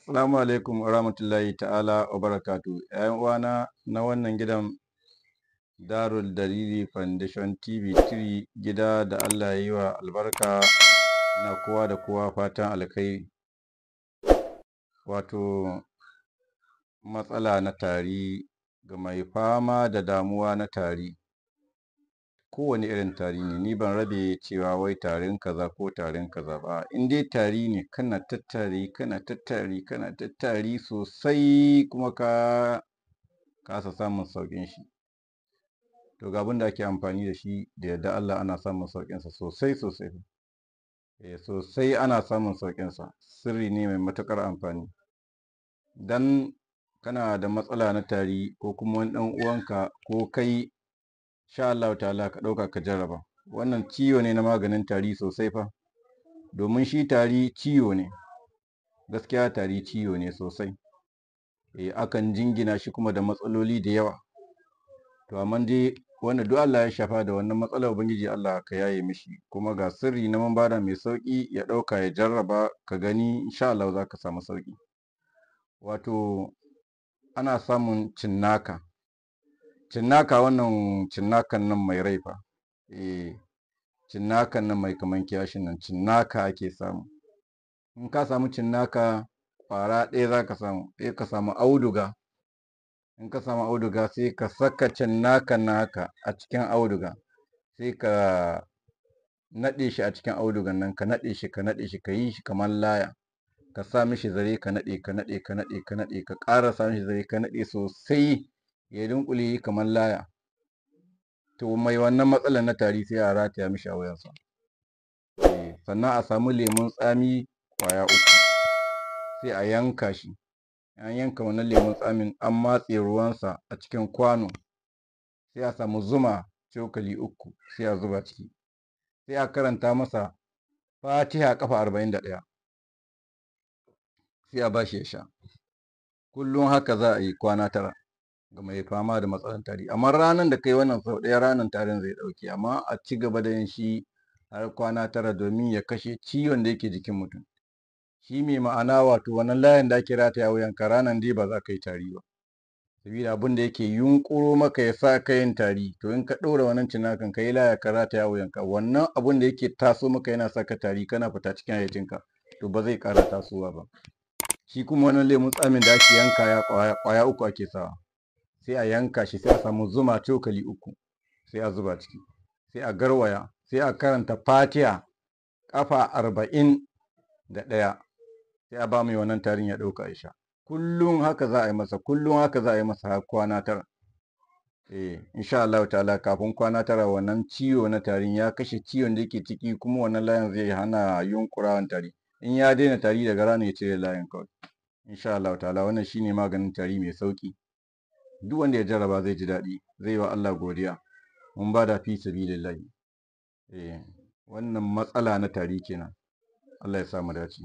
Assalamu alaikum wa rahmatullahi ta'ala wa barakatu. ‘Ya'yan uwana na wannan gidan Darul Dalili Foundation TV 3, gida da Allah ya yi wa albarka, na kowa da kowa fatan alkhairi. Wato matsala na tari, ga mai fama da damuwa na tari, kowane irin tari ne, ni ban rabe cewa wai tarin kaza ko tarin kaza ba. In dai tari ne, kana ta tari, kana ta tari, kana ta tari sosai, kuma ka kasa samun sauƙin shi, to ga abin da ake amfani da shi, da yardar Allah ana samun sauƙinsa sosai sosai. Eh, sosai ana samun sauƙinsa. Sirri ne mai matuƙar amfani. Dan kana da matsala na tari, ko kuma wani ɗan uwanka, ko kai, sha Allahu ta'ala ka ɗauka ka jarraba. Wannan ciwo ne na maganin tari sosai fa, domin shi tari ciwo ne, gaskiya tari ciwo ne sosai. Eh, akan jingina shi kuma da matsaloli da yawa. To amma dai wanda duk Allah ya shafa da wannan matsalar, Ubangiji Allah ka yaye mishi. Kuma ga sirri na mun bada mai sauƙi, ya ɗauka ya jarraba ka gani, insha Allah za ka samu sauƙi. Wato ana samun cinnaka. Cinnaka, wannan cinnakan nan mai rai fa. Eh, cinnakan nan mai kaman kiyashin nan, cinnaka ake samu. In ka samu cinnaka ƙwara ɗaya za ka samu, sai ka samu auduga. In ka samu auduga, sai ka saka cinnakan nan haka a cikin auduga, sai ka naɗe shi a cikin audugan nan, ka naɗe shi, ka naɗe shi, ka yi shi kamar laya. Ka sa mishi zare, ka naɗe, ka naɗe, ka naɗe, ka naɗe, ka ƙara sa mishi zare, ka naɗe sosai, ya dunƙule kamar laya. To mai wannan matsalar na tari, sai a rataya mishi a wuyansa. Eh, sannan a samu lemun tsami ƙwaya 3, sai a yanka shi. An yanka wannan lemun tsamin, an matse ruwansa a cikin kwano, sai a samu zuma cokali 3, sai a zuba ciki. Sai a karanta masa Fatiha ƙafa 41, sai a bashi ya sha. Kullum haka za a yi kwana 9 ga mai fama da matsalar tari. Amma ranar da kai wannan sau ɗaya, ranar tarin zai ɗauke, amma a ci gaba da yin shi har kwana 9 domin ya kashe ciwon da yake jikin mutum. Shi mai ma'ana, wato wannan layan da ake rataya wuyanka, ranar dai ba za ka yi tari ba. Sabida abin da yake yunƙuro maka ya sa ka yin tari, to in ka ɗora wannan cinnakan, ka yi laya ka rataya wuyanka, wannan abun da yake taso maka yana sa ka tari, kana fita cikin hayyacinka, to ba zai ƙara tasowa ba. Shi kuma wannan lemun tsamin da ake yanka ya ƙwaya 3 ake sawa. Sai a yanka shi, sai a samu zuma cokali 3, sai a zuba ciki, sai a garwaya, sai a karanta Fatiha ƙafa 41, sai a ba mai wannan tarin ya ɗauka ya sha. Kullum haka za a yi masa, kullum haka za a yi masa har kwana 9. Eh, insha Allahu ta'ala kafin kwana 9 wannan ciwo na tarin ya kashe ciwon da yake ciki, kuma wannan layan zai hana yunƙurawan tari. In ya daina tari, daga ranar ya cire layan kawai. Insha Allahu ta'ala wannan shine maganin tari mai sauƙi. Duk wanda ya jarraba zai ji daɗi, zai yi wa Allah godiya. Mun bada fi sabilillahi. Eh, wannan matsala na tari kenan. Allah ya sa mu dace.